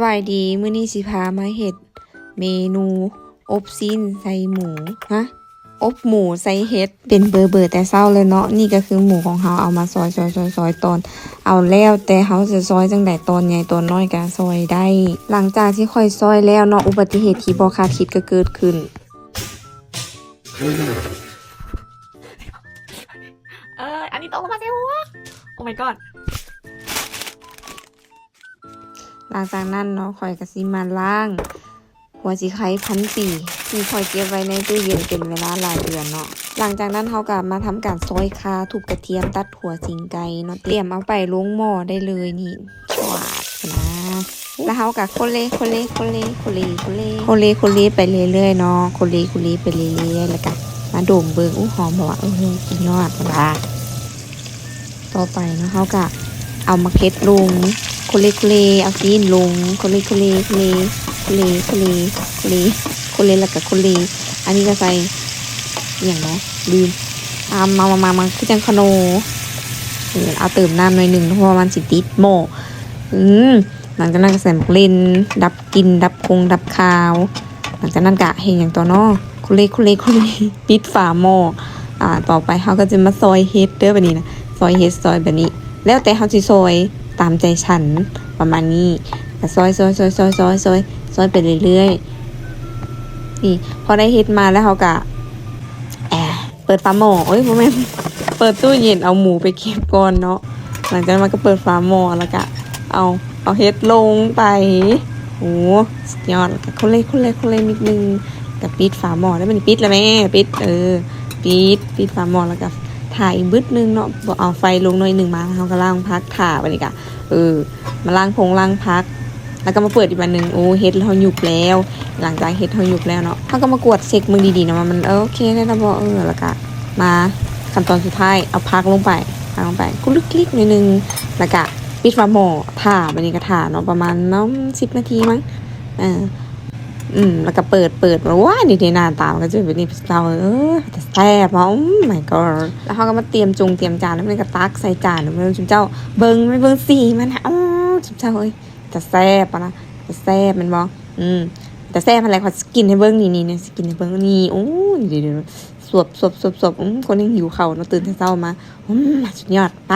ສະບາຍດີ ມື້ນີ້ຊິພາມາເຮັດເມນູອົບຊີ້ນໃສ່ໝູ ຮະ ອົບໝູໃສ່ເຫັດ ເປັນເບີໆແຕ່ເຊົ້າເລີຍເນາະ. ນີ້ກໍຄືໝູຂອງເຮົາ ເອົາມາຊອຍໆໆໆຕອນ ເອົາແລ້ວແຕ່ເຮົາຈະຊອຍຈັ່ງໃດ ຕອນໃຫຍ່ຕອນນ້ອຍກໍຊອຍໄດ້. ຫຼັງຈາກທີ່ຂ້ອຍຊອຍແລ້ວເນາະ ອຸບັດຕິເຫດທີ່ບໍ່ຄາດຄິດກໍເກີດຂຶ້ນ. ເອີ ອັນນີ້ຕົກລົງມາໃສ່ຫົວ Oh my god. ຫຼັງຈາກນັ້ນເນາະ ຂ້ອຍກໍຊິມາລ້າງຫົວສີໄຄພັນປີ ທີ່ຂ້ອຍເກັບໄວ້ໃນຕູ້ເຢັນເປັນເວລາຫຼາຍເດືອນເນາະ. ຫຼັງຈາກນັ້ນເຮົາກໍມາທຳການຊອຍຂ່າ ທຸບກະທຽມ ຕັດຫົວສີງໄກ່ເນາະ ຕຽມເອົາໄປລົງໝໍ້ໄດ້ເລີຍນີ້ ຊວາດນະ. ແລ້ວເຮົາກໍໂຄເລ ໂຄເລ ໂຄເລ ໂຄເລ ໂຄເລ ໂຄເລ ໂຄເລໄປເລື້ອຍໆເນາະ ໂຄເລ ໂຄເລໄປເລື້ອຍໆ ແລ້ວກໍມາດົມເບິ່ງ ອູ້ ຫອມບໍ່ວະ ເອີ ສຸດຍອດວ່າ. ຕໍ່ໄປເນາະ ເຮົາກະເອົາໝາກເຫັດລົງ ໂຄເລໂຄເລ ເອົາຊີ້ນລົງ ໂຄເລໂຄເລ ໂຄເລ ໂຄເລ ໂຄເລ ໂຄເລ ໂຄເລ ແລ້ວກະໂຄເລ. ອັນນີ້ກະໃສ່ອີ່ຫຍັງເນາະ ລືມ ອາ ມາ ມາ ມາ ມາ ຄືຈັ່ງຂະໜົມ ເອີ ເອົາເຕີມນ້ຳໜ້ອຍໜຶ່ງ ເພາະວ່າມັນຊິຕິດໝໍ້. ອືມ ຫຼັງຈາກນັ້ນກະໃສ່ໝາກເລັ່ນ ດັບກິ່ນ ດັບຄົງ ດັບຄາວ. ຫຼັງຈາກນັ້ນກະເຮັດຫຍັງຕໍ່ເນາະ ໂຄເລ ໂຄເລ ໂຄເລ ປິດຝາໝໍ້. ອາ ຕໍ່ໄປເຮົາກໍຈະມາຊອຍເຫັດເດີ ບາດນີ້ນະ ຊອຍເຫັດ ຊອຍແບບນີ້ ແລ້ວແຕ່ເຮົາຊິຊອຍຕາມໃຈສັນ ປະມານນີ້. ກໍຊອຍ ຊອຍ ຊອຍ ຊອຍ ຊອຍ ຊອຍ ຊອຍໄປເລື້ອຍໆ. ນີ້ ພໍໄດ້ເຫັດມາແລ້ວ ເຮົາກະ ເປີດຝາໝໍ້ ເອີຍ ບໍ່ແມ່ນ ເປີດຕູ້ເຢັນ ເອົາໝູໄປເກັບກ່ອນເນາະ. ຫຼັງຈາກນັ້ນມາກໍເປີດຝາໝໍ້ ແລ້ວກະເອົາ ເອົາເຫັດລົງໄປ. ໂອ້ ສຸດຍອດ. ແລ້ວກະໂຄເລ ໂຄເລ ໂຄເລນິດໜຶ່ງ ກະປິດຝາໝໍ້. ແລ້ວມັນປິດລະແມ່ ປິດ ເອີ ປິດ ປິດຝາໝໍ້ ແລ້ວກະຖ້າອີກບຶດໜຶ່ງເນາະ ເອົາໄຟລົງໜ້ອຍໜຶ່ງມາ ເຮົາກໍລ້າງຜັກຖ້າ. ບາດນີ້ກະ ເອີ ມາລ້າງພົງລ້າງຜັກ ແລ້ວກໍມາເປີດອີກບາດໜຶ່ງ. ໂອ້ ເຫັດເຮົາຫຍຸບແລ້ວ. ຫຼັງຈາກເຫັດເຮົາຫຍຸບແລ້ວເນາະ ເຮົາກໍມາກວດເຊັກເບິ່ງດີໆນະວ່າມັນ ເອີ ໂອເຄແລ້ວບໍ່ ເອີ ແລ້ວກໍມາຂັ້ນຕອນສຸດທ້າຍ ເອົາຜັກລົງໄປ ຜັກລົງໄປ ກຸລິກໆໜ້ອຍໜຶ່ງ ແລ້ວກໍປິດຝາໝໍ້ຖ້າ. ບາດນີ້ກໍຖ້າເນາະ ປະມານ ອືມ ສິບນາທີມັ້ງ ເອີ ອືມ ແລ້ວກໍເປີດ ເປີດ ວ້າຍ ນີ້ເດ ໜ້າຕາມັນກໍຈະເປັນແບບນີ້ ເຈົ້າເອີຍ ເປັນຕາແຊບເນາະ Oh my god. ແລ້ວເຮົາກໍມາຕຽມຈົງຕຽມຈານ ແລ້ວມັນກໍຕັກໃສ່ຈານ ເບິ່ງ ຊຸມເຈົ້າເບິ່ງ ໄປເບິ່ງສີມັນ ໂອ້ ຊຸມເຈົ້າເອີຍ ເປັນຕາແຊບປະນະ ເປັນຕາແຊບແມ່ນບໍ່? ອືມ ເປັນຕາແຊບຫັ້ນແຫຼະ ຂ້ອຍຊິກິນໃຫ້ເບິ່ງ ນີ້ໆ ຊິກິນໃຫ້ເບິ່ງ ນີ້ ໂອ້ ດຽວໆ ສວບໆໆໆ ອືມ ຄົນຍັງຫິວເຂົ້າເນາະ ຕື່ນແຕ່ເຊົ້າມາ ອືມ ສຸດຍອດ ໄປ.